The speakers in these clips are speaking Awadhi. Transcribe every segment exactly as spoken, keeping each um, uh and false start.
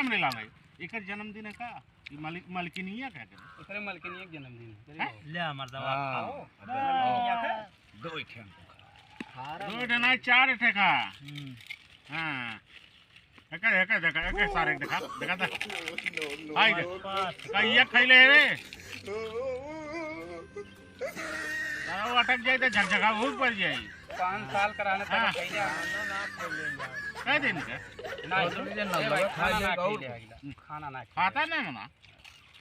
हमरे लाल है, एकर जन्मदिन है का? ई मालिक, मालकिनिया का है? ओकरे मालकिनिया के जन्मदिन है। हैं? ले मर्दवा, हाँ, खाओ। अब मलकिनिया का? दो ठे हमको खा। दो ठे ना, चार ठे खा। हम्म। हाँ। एके, एके देखा, एके सारे देखा, देखा था। आई दे। का ये खैले है रे? तारा वो अटक जाए तो झकझका भूख पड़ जाए। पाँच साल कराने तक हाँ। खैले हैं। कह दिन के? ना, ए भाई, खाना ना खैले अगला। खाना ना खैले। खाता नहीं ना।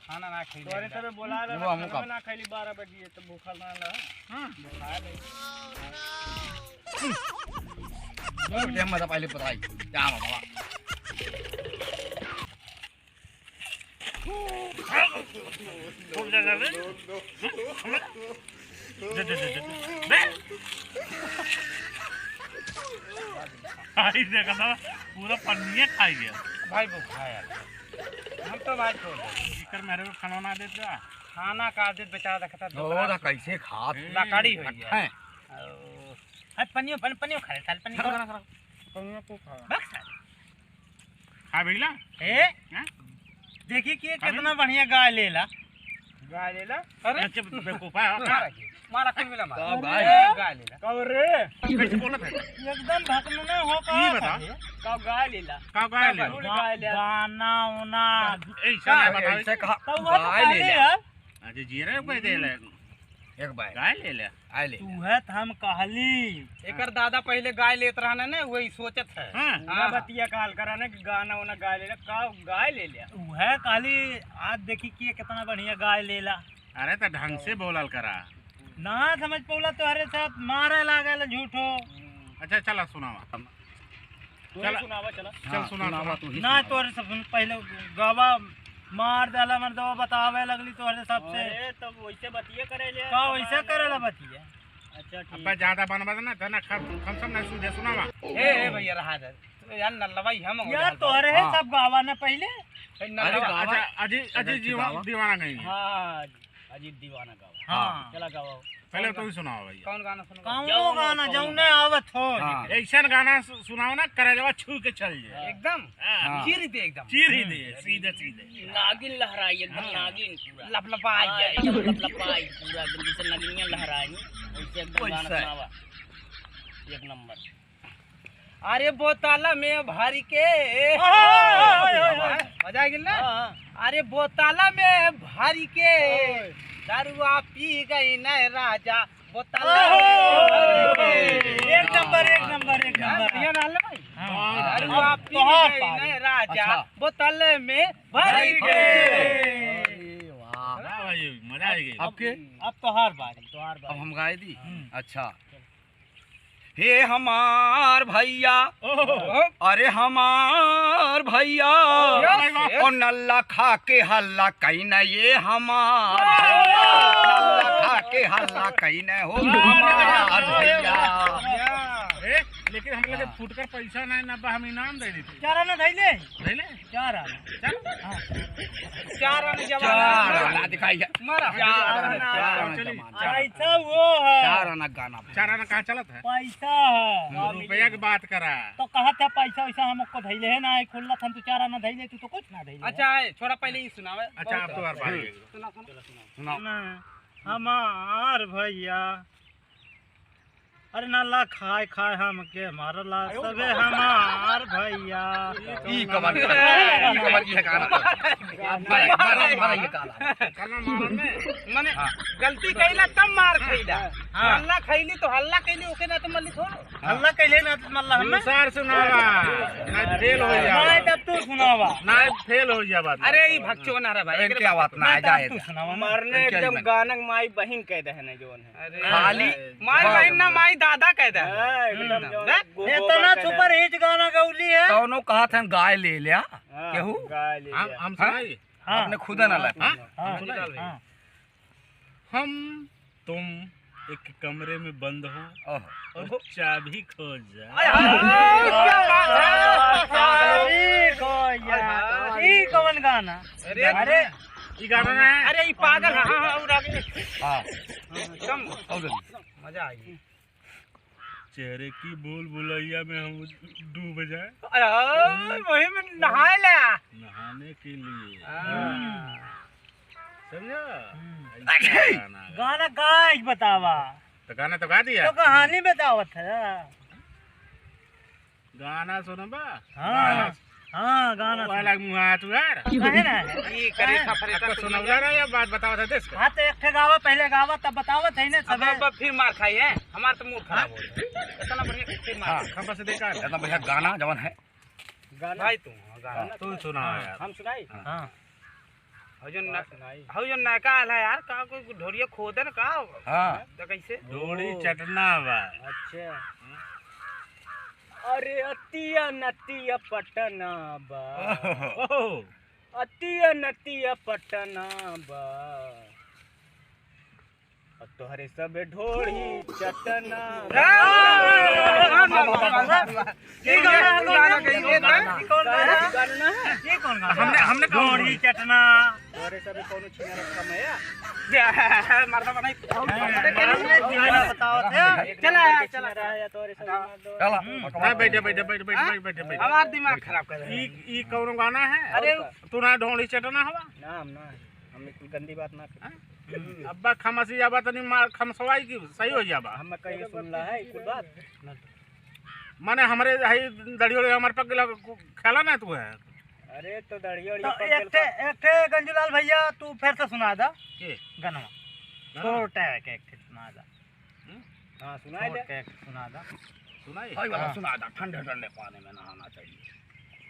खाना ना खैले तोरे अगला। सबे बोला रहे, वो हमहूँ खाना खाब। ना खैली बारह बजे, तो भूखल ना रहा। हाँ। खा ले। टाइम में तो पहले पता ही। क्या बाबा? खूब ज्यादा रे। दे, दे, दे, दे, दे। बे। आई देखा था, पूरा पन्निया खाई गया। भाई वो खाया। हम तो भाई छोड़ दे। इकर मेरे को खाना ना देता। खाना का देत बेचारा देखता हो, दुबला। कैसे खात? लकड़ी हो गया। है। ओ, है पन्नियों, पन-, पन्नियों खा ले, साल पन्नियों। खा, खा, खा, खा। बस। खा भैया? ए? हाँ? देखी कि ये अरे? कितना बढ़िया गाय लेला। गाय लेला? अरे? अच्छा, बेवकूफ है, हाँ। मारा के, मारा कुल मिला मारा। का गाय? अरे? गाय लेला। का रे? कैसे बोलत है? एकदम भकना हो का ये बता। का गाय लेला। का गाय लेला? का गाय लेला? गाना उना। ऐसा ना बतावे। ऐसे कहा, तो वो तो गाय कहले लेला। यार। अच्छा, जीरे पे दे ले। एक बार। गाय लेला। आए ले। तू है त हम कहली। एकर दादा पहिले गाय लेत रहने ने, वही सोचत है। हाँ। पूरा हाँ। बतिया कहल करा ने कि गाना वाना गाय लेला, का गाय ले लिया? उहे कहली, आज देखी कि ये कितना बढ़िया गाय लेला। अरे तो ढंग से बोलल करा। ना समझ पौला, तोहरे साथ मारे लागल झूठो। अच्छा चला सुनावा। तू ही चला। सुनावा, चला। चल हाँ, सुना, सुनावा सुना। तू ही ना, सुनावा। तोहरे सब सुन, पहिले गावा मार डाला, मर्दवा बतावे लगली तोहरे सबसे। अरे, तब वैसे बतिये करे ले, का वैसे करेला बतिया? अच्छा, ठीक अब्बा है। ज्यादा बनबा ना, तना खम, कम से कम ना सीधे सुनावा। ए, ए, भैया, रहा दे। तो यार, नल्लवा ही हम यार, तोहरे है हाँ। सब गावा ना पहिले। ए, अरे, नल्लवा। गावा। अच्छा, अजीत, अजीत अरे, दीवा-, गावा। दीवाना नहीं है। हाँ, अजीत दीवाना गावा। हाँ। चला गावा। पहले कौन तू ही गा-, सुनाओ भैया। कौन गाना सुनबा? कौनो गाना, जौने आवत हो। हाँ। ऐसन गाना सु-, सुनाओ ना, करेजवा छू के चल जाए। एकदम? हाँ। हाँ। चीर दे एकदम। चीर ही दे, हम्म। सीधे, सीधे। नागिन लहराई एकदम, हाँ। नागिन पूरा। लपलपाई हाँ, जाए। एकदम लपलपाई पूरा, एकदम जैसे नगिनिया लहराई, वैसे एकदम गाना वैसे। सुनावा। एक नंबर। अरे बोतल में भर के। ओए, ओए, ओए, ओए। मजा आ गेल ना? हाँ, हाँ। अरे बोतल में भर के। ओए। दारुआ पी गई न राजा, बोतल ओए। में भर के। एक नंबर, एक नंबर, एक हाँ, नंबर। बढ़िया रहल ना भाई? हाँ। दारुआ अब पी तोहार गई पारी। न राजा, अच्छा। बोतल में भर भर के। के। अरे वाह। वाह भाई, मजा आ गई। अब के? अब तोहार बारी। तोहार बारी। अब हम गाए दी? हम्म। अच्छा। हे हमार भैया, ओहो। अरे हमार भैया, Yes, yes। ओ नल्ला खा के हल्ला कहीं ना, ये हमार भैया, नल्ला खा के हल्ला कहीं ना हो हमार भैया। ए, लेकिन हम लोग के हाँ। फुटकर पैसा नहीं ना बा, हम इनाम दे देते। चार आना धैले? धैले? चार आना। चार? हाँ। चार आना जमा। चार आना दिखाई है। मारा। चार आना, चार आना चली। जमा। पैसा वो है। चार आना गाना। चार आना कहाँ चलत है? पैसा है। हम्म, रुपया के बात करा। तो कहत है पैसा वैसा हमको धैले है ना, खुल्ला हम तो चार आना धैले, तू तो कुछ ना धैले। अच्छा है, छोड़ा पहले ही सुनावे। अच्छा, आप तो हर बार हम्म। ये सुना, सुना। सुनाओ। ना, हमार भैया। अरे नल्ला खाए खाए हमके मारला सबे हमार भैया। ई कवन, ई कवन, ई गाना। मारा, मारा, मारा, ये गाना। मने हाँ। गलती कइला तब मार खइला। हाँ। हल्ला खइली तो हल्ला कइली, ओके ना तो मल्ली थोड़ो। हल्ला कइले ना तो मल्ला हमें। दूसर सुनावा। ना फेल हो जा। ना तब तू सुनावा। ना फेल हो जा बात। अरे ई भक्चो ना रे भाई। इनके आवाज ना आ जाए। तू सुनावा ना। मरने इनके एकदम आवाज। गानक माई बहिन कह दे है ना जोन है। अरे। खाली माई बहिन ना, माई दादा कह दे। हाँ, एकदम हम्म। जो हैं? गोबर इतना कह दे। सुपर हिट गाना गौली है। कौनो कहा था गाय ले लिया। हाँ, केहू? गाय ले हम, लिया। हम हाँ? सुनाई? हाँ। आपने खुद ना ला। हाँ? हाँ, हम सुनाई? हाँ। हम तुम एक कमरे में बंद हो ओह। और चाबी खो जाए। आय, हाय, क्या बात है? ई कौन गाना? अरे, अरे, ई गाना ना है। अरे, ई पागल है। हाँ, हाँ, और आगे। हाँ। हाँ, कम। और आगे। मजा आ गया। चेहरे की भूल भुलैया में हम डूब जाए। अरे, वही में नहाए ले। नहाए। के लिए। हाँ। समझा? हम्म। ऐसा गाना गा। गाना गाइक बतावा। तो गाना तो गा दिया। तो कहानी बतावत है। गाना सुनबा? हाँ। गाना। हाँ, गाना वो सुन। अलग मुँह हाथ उघार। काहे ना है? ई करेठा फरेठा आपको सुनबा? सुनौला ना, या बात बतावत है देश का? हाँ, तो एक ठे गावा, पहले गावा, तब बतावत है ना अब, सबे। अब फिर मार खाई है, हमार तो मूड खराब हो गया। इतना बढ़िया फिर मार हाँ। खाई। खबर से देखा है। इतना बढ़िया गाना जवन है। गाना? भाई तू, हाँ, गाना। हाँ, तू सुना हाँ, यार। हम सुनाई? हाँ। हाँ। हौ जो न-, का सुनाई? हौ जो नयका आला यार, का कोई ढोड़िया खोदे न का? हाँ। तो कैसे? ढोड़ी ओ। चटना बा। अच्छा। अरे अतिया नतिया पटना बा। ओहो। अतिया नतिया पटना बा। और तोहरे सब ढोड़ी चटना। ये गाना कौन है? ये कौन गाना? ये कौन गाना? ये कौन गाना? हमने, हमने कौन ढोड़ी चटना। तोहरे सब कौनो छिनारा कम है या? मर्दा बनाई। बताओ थे। चला, चला। छिनारा है या तोहरे सब मार दो। चला। हम्म। ना, बैठे, बैठे, बैठे, बैठे, हाँ? बैठे, बैठे। हमार दिमाग खराब कर रहे हैं। ई, ई कौनो गाना है? अरे, और का? तू ना ढोड़ी चटना हवा? ना, हम ना। हम एक गंदी बात ना करी। हाँ? हम्म। अब्बा खमसी जाबा तनी मार खमसवाई की सही हो जाबा। हम कहिए सुन ला है कुल बात। माने हमरे हई दड़ियोड़े हमर पग लग खेला ना तू है। अरे तो दड़ियोड़े तो पग एक गल ठे, का। एक ठे गंजूलाल भैया तू फिर से सुना दा। के? गनवा। गनवा? छोटा है के एक ठे सुना दा। हम्म? हाँ, सुनाई छोड़ दे। के सुना दा। सुनाई? भाई वाला हाँ। सुना दा, ठंडे ठंडे पानी में नहाना चाहिए।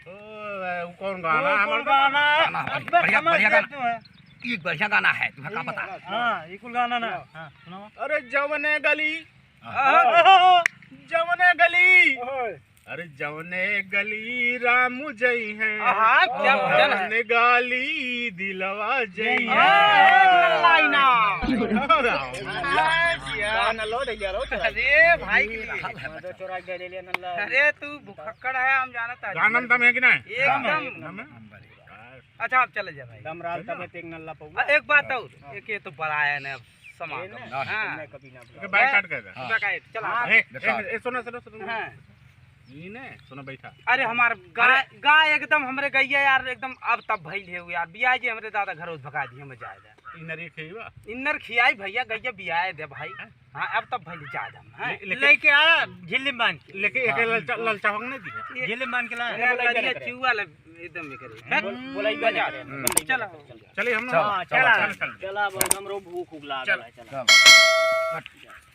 ओ, ए, वो कौन गाना वो है कौन हमारे गाना? गाना है, अब्बे बढ़िया, समझ बढ़िया गया गाना। तू है। ये बढ़िया गाना है, तुम्हें का ये पता? गाना सुना। हाँ, ये कुल गाना ना। सुना। हाँ, सुनाओ। अरे जवने गली, हाँ। ओहो। जवने गली, ओहो। अरे जवने गली राम जई हैं, आहा, क्या भजन है। जवने गाली दिलवा जई जय हैं। हैं। लाइना। राम। हाँ, जिया। गाना लो, ढैया लो, चला। अरे भाई की हाँ, तो चोरा के ले लिया नल्ला। अरे तू भुखक्कड़ है, हम जानत है। गाना में दम है कि नहीं? एकदम। हाँ, एकदम। दम है? अच्छा, आप चले जा भाई। दम राल तबे तेग नल्ला पौआ। आ, एक बात और, हाँ। एक ये तो बड़ा है ना, समागम। ये ना, हाँ। इनने कभी ना बुलाओ। बाइक काट कर दे। हाँ। बाइक काट, चला। हाँ। ए, ए, ए, सुनो, सुनो, सुनो। हाँ। ई ने, सुनो, बैठा। अरे, हमार गाय, अरे। गाय एकदम हमरे गैया यार, एकदम अब तब भइल है यार। बियाह जी हमरे दादा घरों से भगा दिए, हम जाए दे। इन्नर ये खइबा? इन्नर खियाई भैया, गैया बियाह दे भाई। हाँ? हाँ, अब तब भइल जाए दे हम, हाँ। ले-, लेके लेके आ, झिल्ली में बांध के। लेके एक हाँ। ललचा, ललचा होंगे ना दिया। ये झिल्ली में बांध के ला। अरे, लड़िया चुआ ले, एकदम ये करे। बोल-, बोलाई बजा। बजा। हम्म। चलो। चलिए हम लोग। चलो, हाँ, चलो, चला। चल, चल। चला, अब हमरो भूख उगला चल। गला है, चला। चल।